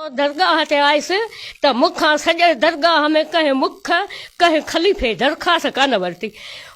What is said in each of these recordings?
درگاهه تي آيس ته مون کان سڄي درگاهه ۾ ڪنهن مک، ڪنهن خليفي درخواست ڪانه ورتي.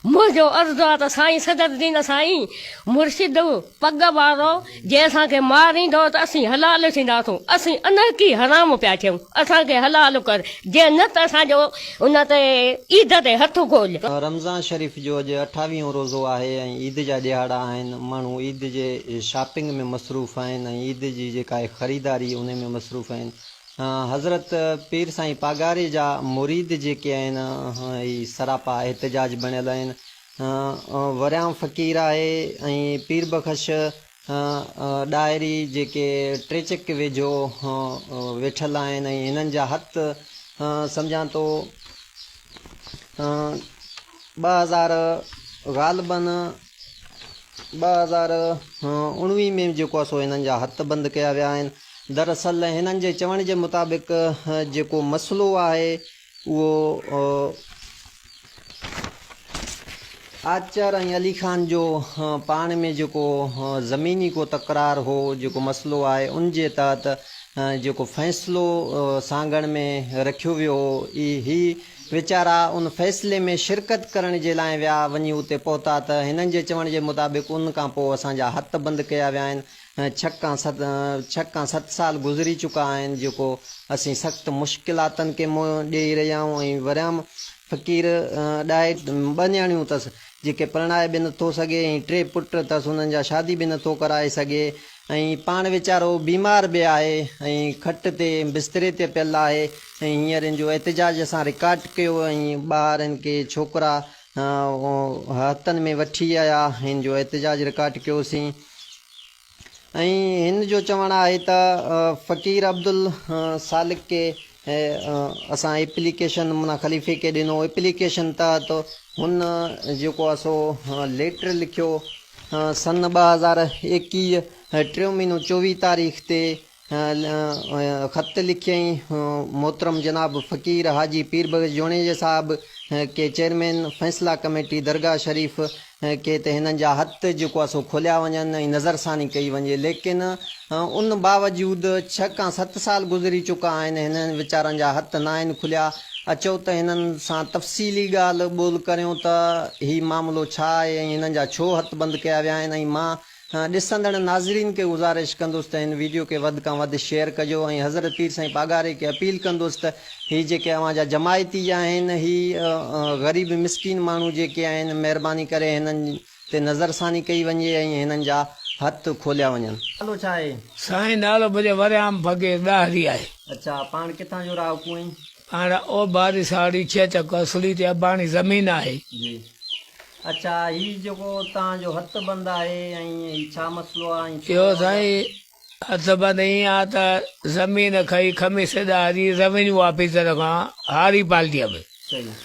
منهنجو عرض آ ته سائين صدرالدين سائين، مرشد پڳ وارو، جي اسان کي ماريندو ته اسين حلال ٿينداسون، اسين انهڪي حرام پيا ٿيون، اسان کي حلال ڪر، جي نه ته اسان جو ان تي عيد تي هٿ کول. رمضان شريف جو اڄ اٺاويهون روزو آهي ۽ عيد جا ڏهاڙا آهن، ماڻهو عيد جي شاپنگ ۾ مصروف آهن ۽ عيد جي جيڪا آهي خريداري انهي ۾ مصروف آهن. حضرت پير سائين پاڳاري جا مريد جيڪي آهن هي سراپا احتجاج بڻيل آهن. وريام فقير آهي ۽ پير بخش ڏاهري جيڪي ٽيچڪ ويجهو ويٺل آهن ۽ هنن جا هٿ سمجهان ٿو 2000 غالباً 2019 ۾ جيڪو آهي سو هنن جا هٿ بند ڪيا ويا آهن. دراصل هنن جي چوڻ جي مطابق جيڪو مسئلو آهي اهو آچر ۽ علي خان جو پاڻ ۾ جيڪو زميني ڪو تڪرار هو جيڪو مسئلو آهي ان جي تحت جيڪو فيصلو سانگهڙ ۾ رکيو ويو هو هي ويچارا ان فيصلي ۾ شرڪت ڪرڻ جي لاء ويا وڃي اتي پهتا ته هنن جي چوڻ جي مطابق ان کان پوء اسان جا هٿ بند ڪيا ويا آهن ڇهه کان ست سال گذري چڪا آهن جيڪو اسين سخت مشڪلاتن کي منهن ڏيئي رهيا آهيون ۽ وريام فقير ڏاهي ٻه نياڻيون اٿس جيڪي پرڻائي به نٿو سگهي ۽ ٽي پٽ اٿس انهن جا شادي به نٿو ڪرائي سگهي ۽ پاڻ ويچارو بيمار به آهي ۽ کٽ تي بستري تي پيل آهي ۽ هينئر ان جو احتجاج اسان رڪارڊ ڪيو ۽ ٻاهر ان کي ڇوڪرا هٿن ۾ وٺي آيا هن جو احتجاج رڪارڊ ڪيوسين. ۽ هن جو چوڻ آهي ته فقير عبدالسالڪ کي اسان ايپليڪيشن معنيٰ خليفي کي ڏنو ايپليڪيشن تحت هن جيڪو آهي سو ليٽر لکيو سن 2021 ٽيون مهينو 24 تاريخ تي خط لکيائين، محترم جناب فقير حاجي پير بخش جوڻيجي صاحب کي چيئرمين فيصلا ڪميٽي درگاهه شريف کي ته هنن جا هٿ جيڪو آهي سو کوليا وڃن ۽ نظرثاني ڪئي وڃي ليڪن ان باوجود ڇهه کان ست سال گذري چڪا آهن هنن ويچارن جا هٿ ناهن کليا اچو ته هنن سان تفصيلي ڳالهه ٻولهه ڪريون ته هي معاملو ڇا آهي ۽ هنن جا ڇو هٿ بند ڪيا ويا آهن ۽ مان ڏسندڙ ناظرين کي گذارش ڪندس ته هن ويڊيو کي وڌ کان وڌ شيئر ڪجو ۽ حضرت پير سائين پاڳاري کي اپيل ڪندس ته هي جيڪي اوهان جا جماعتي آهن هي غريب مسڪين ماڻهو جيڪي آهن مهرباني ڪري هنن تي نظرثاني ڪئي وڃي ۽ هنن جا هٿ کوليا وڃن. نالو ڇا آهي؟ سائين نالو منهنجو وريام فقير ڏاهري آهي. اڇا پاڻ ڪٿان جو رهاڪو آهين؟ پاڻ اوڀاري ساڙي ڇهه چڪ اصلي تي اباڻي زمين آهي. جي اڇا هي جيڪو توهان جو هٿ بند آهي ۽ هي ڇا مسئلو آهي ۽ ڇو اهو سائين هٿ بند ائين آ ته زمين کئي خميس ڏاهري روينيو آفيسر کان هاري پالٽيء ۾. صحيح.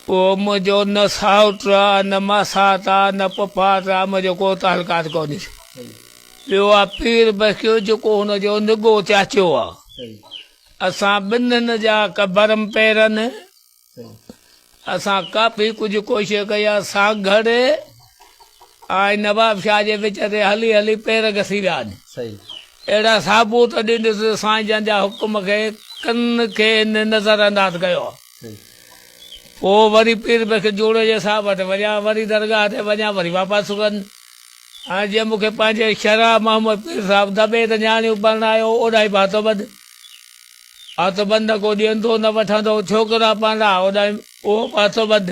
اهو منهنجو نه سائوٽ آ نه ماسات آ نه پڦاٽ آ منهنجو ڪو تعلقات ڪونهي. صحيح. ٻيو آ پير بخشيو جيڪو هن جو نگو چاچو آ. صحيح. اسان ٻنهن جا قبرم پيرن. اسان ڪافي ڪجهه ڪوشش ڪئي آ سانگهڙ ۽ نواب شاهه جي وچ تي هلي هلي پير گسي ويا آهن. اهڙا ثابوت ڏيندس سائين جن جا حڪم کي ڪن کي هن نظر انداز ڪيو آ. پوء وري پير بخش جوڻيجي صاحب وٽ وڃان وري درگاهه تي وڃان وري واپس ڪن. هاڻي جي مون کي پنهنجي شرع محمد پير صاحب دٻي ته نياڻيون پرڻايو اوڏانهن به هٿ ٻڌ. هٿ ٻڌ نه ڪو ڏيندو نه وٺندو ڇوڪرا پرڻاء اوڏانهن اهو به هٿ ٻڌ.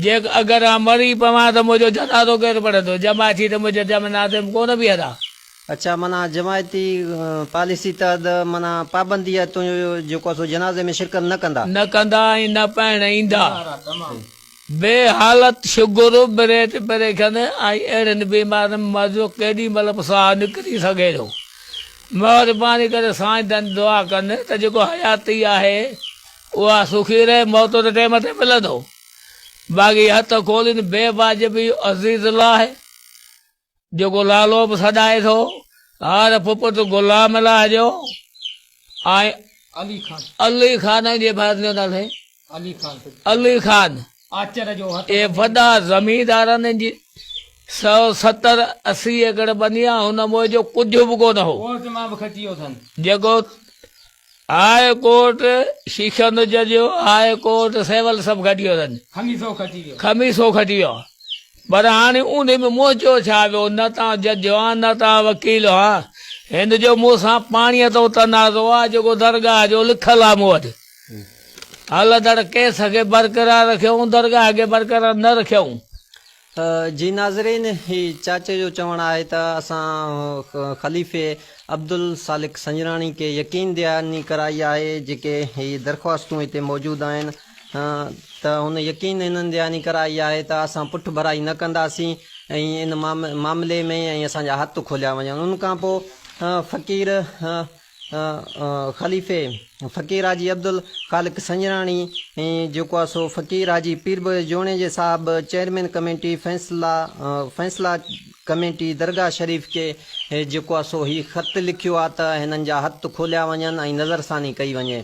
جي اگر آء مري پوان ته منهنجو جنازو ڪير پڙهندو؟ جماعتي ته منهنجي جنازي ۾ ڪونه بيهندا. اڇا معنيٰ جماعتي پاليسي تحت معنيٰ پابندي آهي تنهنجو جيڪو آهي سو جنازي ۾ شرڪت نه ڪندا. نه ڪندا ۽ نه پڙهڻ ايندا. بي حالت شگر، بريٽ پريکن ۽ اهڙن بيمارين مان ڪيڏي مهل به ساهه نڪري سگهي ٿو. مهرباني ڪري سائين جن دعا ڪن ته جيڪو حياتي آهي اها سکي رهي موت ته ٽيم تي ملندو باقي هٿ کولين بي واجبي عزيز لاء جيڪو لالو به سڏائي ٿو، هار پپٽ غلام الله جو ۽ علي خان. علي خان جي ڀائر جو نالو آهي علي خان. علي خان. آچر جو هٿ اهي وڏا زميندار آهن جي 170 80 ايڪڙ ٻني آ هن موئي جو ڪجهه به ڪونه هو. ڪورٽ مان به کٽي ويو اٿن. جيڪو هاء ڪورٽ شيشن جج هاء ڪورٽ سول سڀ کٽي ويو اٿن. خميسو کٽي ويو. خميسو کٽي ويو آ. پر هاڻي انهي ۾ منهنجو ڇا ويو نه تان جج هان نه تان وڪيل هان. هن جو مون سان پاڻيء تون تنازعو آ جيڪو درگاهه جو لکل آ مون وٽ. هلندڙ ڪيس کي برقرار رکيائون درگاهه کي برقرار نه رکيائون. جي ناظرين هي چاچي جو چوڻ آهي ته اسان خليفي عبدالسالڪ سنجراڻي کي يقين دهاني ڪرائي آهي جيڪي هي درخواستون هتي موجود آهن ته هن يقين هنن دهاني ڪرائي آهي ته اسان پٺڀرائي نه ڪنداسين ۽ ان معاملي ۾ ۽ اسان جا هٿ کوليا وڃن ان کانپوء فقير خليفي فقير حاجي عبدالخالق سنجراڻي جيڪو آهي سو فقير حاجي پير بخش جوڻيجي صاحب چيئرمين ڪميٽي فيصلا فيصلا ڪميٽي درگاهه شريف کي جيڪو آهي سو هي خط لکيو آهي ته هنن جا هٿ کوليا وڃن ۽ نظرثاني ڪئي وڃي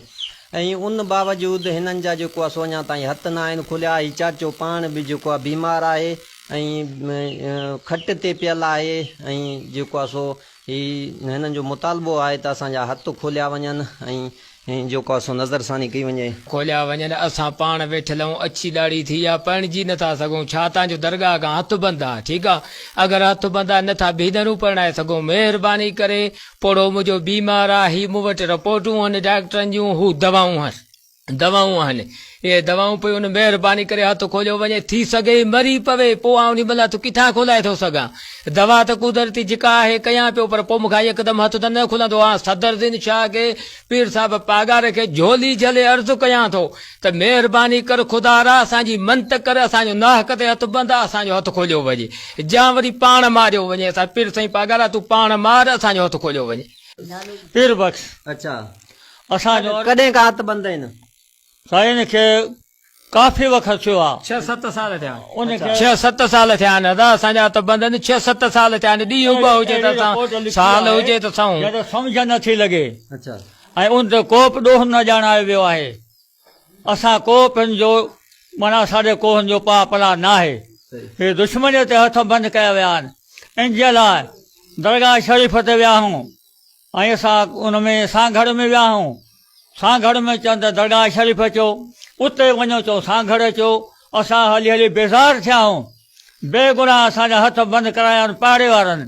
۽ ان باوجود هنن جا جيڪو آهي سو اڃا تائين هٿ نه آهن کوليا هي چاچو پاڻ به جيڪو آهي بيمار آهي ۽ کٽ تي پيل آهي ۽ جيڪو آهي سو هي هنن جو مطالبو آهي ته اسان جا هٿ کوليا وڃن ۽ جيڪو آهي سو نظرثاني ڪئي وڃي. کوليا وڃن، اسان پاڻ ويٺل آهيون، اڇي ڏاڙهي ٿي آ، پرڻجي نه ٿا سگهون، ڇا تان جو درگاهه کان هٿ بند آ، ٺيڪ آ، اگر هٿ بند آ نه ٿا ڀينرون پرڻائي سگهون، مهرباني ڪري پوڙهو منهنجو بيمار آ، هي مون وٽ رپورٽون هن ڊاڪٽرن جون، هو دوائون هن. دوائون آهن. اهي دوائون پيون مهرباني ڪري هٿ کوليو وڃي. ٿي سگهي مري پوي پوء آئون انهي مهل هٿ ڪٿان کولائي ٿو سگهان. دوا ته قدرتي جيڪا آهي ڪيان پيو پر پوء مون کان يڪدم هٿ ته نه کلندو. آء صدر الدين شاهه کي پير صاحب پاڳاري کي جهولي جهلي عرض ڪيان ٿو ته مهرباني ڪر خدارا اسان جي منت ڪر اسان جو ناحق تي هٿ بند آ اسان جو هٿ کوليو وڃي جان وري پاڻ ماريو وڃي اسان پير سائين پاڳارا تون پاڻ مار اسان جو هٿ کوليو وڃي. پير بخش. اڇا. اسان جو ڪڏهن کان هٿ بند آهن؟ سائين کي ڪافي وقت ٿيو آ. ڇهه ست سال ٿيا ان کي ڇهه ست سال ٿيا آهن ادا اسان جا هٿ بند آهن ڇهه ست سال ٿيا آهن ڏينهن ٻه هجي ته اسان سال هجي ته سائون. جڏهن سمجهه نه ٿي لڳي ۽ ان تي ڪو به ڏوهه نه ڄاڻايو ويو آهي اسان ڪو به هن جو معنيٰ اسان ڏي ڪو هن جو پاء پلاء ناهي هي دشمنيء تي هٿ بند ڪيا ويا آهن ان جي لاء درگاهه شريف تي ويا آهيون ۽ اسان ان ۾ سانگهڙ ۾ ويا آهيون. سانگهڙ ۾ چون ته درگاهه شريف اچو، اتي وڃو چون سانگهڙ اچو. اسان هلي هلي بيزار ٿيا آهيون. بيگناهه اسان جا هٿ بند ڪرايا آهن پاڙي وارن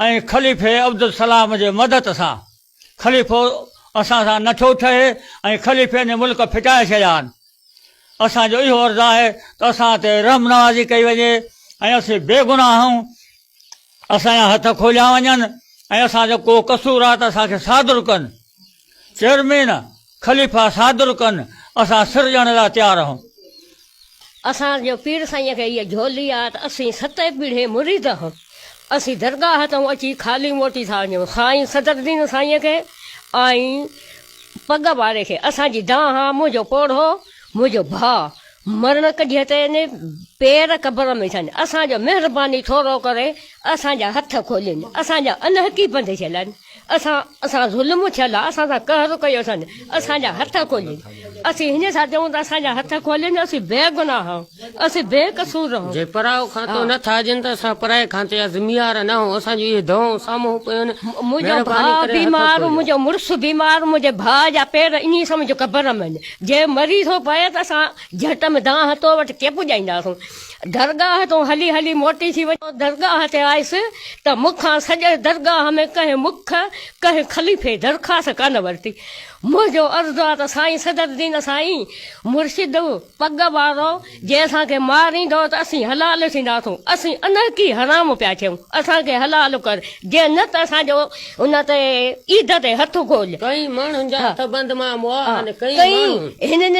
۽ خليفي عبدالسلام جي مدد سان. خليفو اسان سان نٿو ٺهي ۽ خليفي ني ملڪ ڦٽائي ڇڏيا آهن. اسان جو اهو عرض آهي ته اسان تي رحم نوازي ڪئي وڃي ۽ اسين بيگناهه آهيون. اسان جا هٿ کوليا وڃن ۽ اسان جو ڪو قصور آ ته اسان کي صادر ڪن. چيئرمين، خليفا صادر ڪن، اسان سر ڏيڻ لاء تيار آهيون. اسان جو پير سائينء کي هيء جهولي آ ته اسين ستين پيڙهي مريد آهيون. اسين درگاهه تان اچي خالي موٽي ٿا وڃون. سائين صدرالدين سائينء کي ۽ پڳ واري کي اسان جي دانهن آ، منهنجو پوڙهو، منهنجو ڀاء، مرڻ ڪڍي ته ان پير قبر ۾ ٿين، اسان جو مهرباني ٿورو ڪري اسان جا هٿ کولين، اسان جا انحقي بند ٿيل آهن، اسان سان ظلم ٿيل آهي، اسان سان قهر ڪيو اٿن، اسان جا هٿ کولين، اسين هن سان چئون ته اسان جا هٿ کولين، اسين بيگناهه آهيون، اسين بي قصور آهيون. جي پرائو کاتو نه ٿا ڏين ته اسان پرائي کاتي جا ذميوار نه آهيون، اسان جون اهي دعائون سامهون پيون آهن، منهنجو مهرباني ڀاء ڪري هٿ بيمار، کوليو. منهنجو مڙس بيمار، منهنجي ڀاء جا پير انهي سمجهه قبر ۾ آهن. جي مري ٿو پئي ته اسان جهٽ ۾ دانهن تو وٽ ڪي پڄائينداسون. درگاهه تون هلي هلي موٽي ٿي وڃ. درگاهه تي آيس ته مون کان سڄي درگاهه ۾ ڪنهن مک، ڪنهن خليفي درخواست ڪانه ورتي. منهنجو عرض آ ته سائين صدر الدين سائين، مرشد پڳ وارو، جي اسان کي ماريندو ته اسين حلال ٿينداسون. اسين انحقي حرام پيا ٿيون. اسان کي حلال ڪر، جي نه ته اسان جو ان تي عيد تي هٿ کول. ڪئين ماڻهن جا هٿ بند مان مئا آهن، ڪئين ڪئين ماڻهو. هنن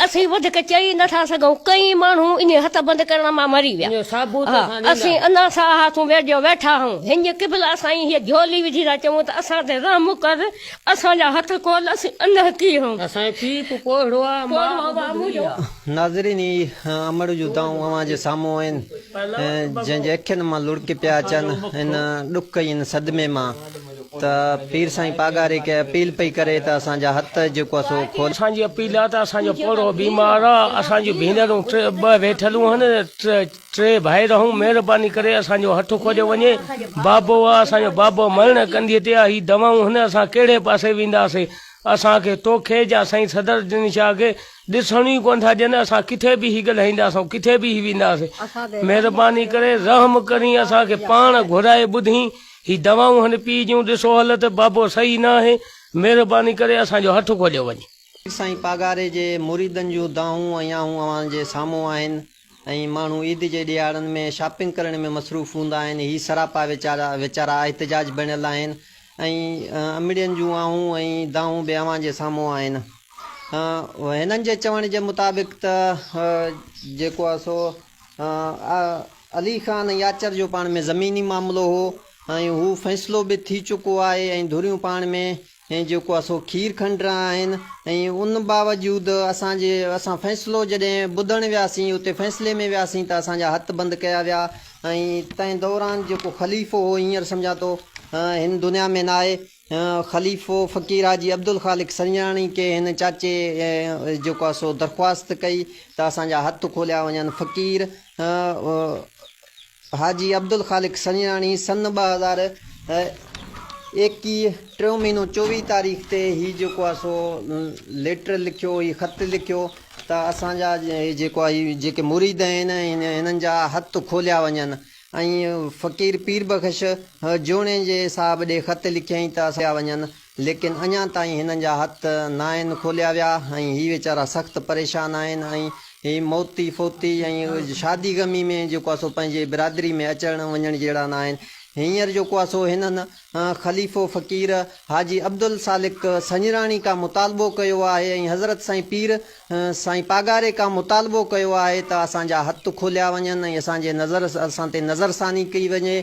اسين وڌيڪ چئي نه ٿا سگهون، ڪئين ماڻهو انهي هٿ بند ڪرڻ مان مري ويا. ان جو ثبوت اسان ڏيندا. اسين انا ساهه تون ويجهو ويٺا آهيون، هنج قبلا سائين هيء جهولي وجهي ٿا چئون ته اسان تي رحم ڪر، اسان جا هٿ کول، اسين انحقي آهيون. اسان جو پيء به پوڙهو آ، ماء به ٻڍڙي آ. ناظرين هي امڙ جون دانهون اوهان جي سامهون آهن جنهن جي اکين مان لڙڪ پيا اچن ان ڏک ۽ ان صدمي مان. ته پير سائين پاڳاري کي اپيل پئي ڪري ته اسان جا هٿ جيڪو آهي سو کول. اسان جي اپيل آهي ته اسان جو پوڙهو بيمار آهي اسان جون ڀينرون ٽي ٻه ويٺلون آهن ٽي ڀائر آهيون مهرباني ڪري اسان جو هٿ کوليو وڃي بابو آهي اسان جو بابو مرڻ ڪنڌيء تي آهي هي دوائون هن اسان ڪهڙي پاسي وينداسي اسان کي توکي يا سائين صدر الدين شاهه کي ڏسڻ ئي ڪونه ٿا ڏين، اسان ڪٿي به هي ڳالهائينداسون، ڪٿي به هي وينداسين، مهرباني ڪري رحم ڪرين اسان کي پاڻ گهرائي ٻڌين، هي دوائون هن پيء جون ڏسو حالت بابو صحيح ناهي، مهرباني ڪري اسان جو هٿ کوليو وڃي. پير سائين پاڳاري جي مريدن جون دانهون ۽ آهون اوهان جي سامهون آهن ۽ ماڻهو عيد جي ڏهاڙن ۾ شاپنگ ڪرڻ ۾ مصروف هوندا آهن، هي سراپا ويچارا ويچارا احتجاج بڻيل آهن ۽ امڙين جون آهون ۽ دانهون به اوهان جي سامهون آهن. هنن جي چوڻ جي مطابق ته جيڪو آهي سو علي خان ۽ آچر جو پاڻ ۾ زميني معاملو هو ۽ هو فيصلو به ٿي چڪو آهي ۽ ڌريون پاڻ ۾ جيڪو آهي سو کير کنڊ آهن ۽ ان باوجود اسان جي اسان فيصلو جڏهن ٻڌڻ وياسين اتي فيصلي ۾ وياسين ته اسان جا هٿ بند ڪيا ويا ۽ تنهن دوران جيڪو خليفو هو هينئر سمجهان ٿو هن دنيا ۾ ناهي خليفو فقير حاجي عبدالخالق سرياڻي کي هن چاچي جيڪو آهي سو درخواست ڪئي ته اسان جا هٿ کوليا وڃن فقير حاجي عبدالخالق سرياڻي سن 2021 ٽيون مهينو 24 تاريخ تي هي جيڪو آهي سو ليٽر لکيو هي خط لکيو ته اسان جا هي جيڪو آهي جيڪي مريد آهن هنن جا هٿ کوليا وڃن ۽ فقير پير بخش جوڻيجي صاحب ڏي خط لکيائين ته اسان وڃن ليڪن اڃا تائين هنن جا هٿ ناهن کوليا ويا ۽ هي ويچارا سخت پريشان آهن ۽ هي موتي فوتي ۽ شادي غمي ۾ جيڪو آهي سو پنهنجي برادري ۾ اچڻ وڃڻ جهڙا ناهن هينئر جيڪو آهي سو هنن خليفو فقير حاجي عبدالسالڪ سنجراڻي کان مطالبو ڪيو آهي ۽ حضرت سائين پير سائين پاڳاري کان مطالبو ڪيو آهي ته اسان جا هٿ کوليا وڃن ۽ اسان جي نظر اسان تي نظرثاني ڪئي وڃي.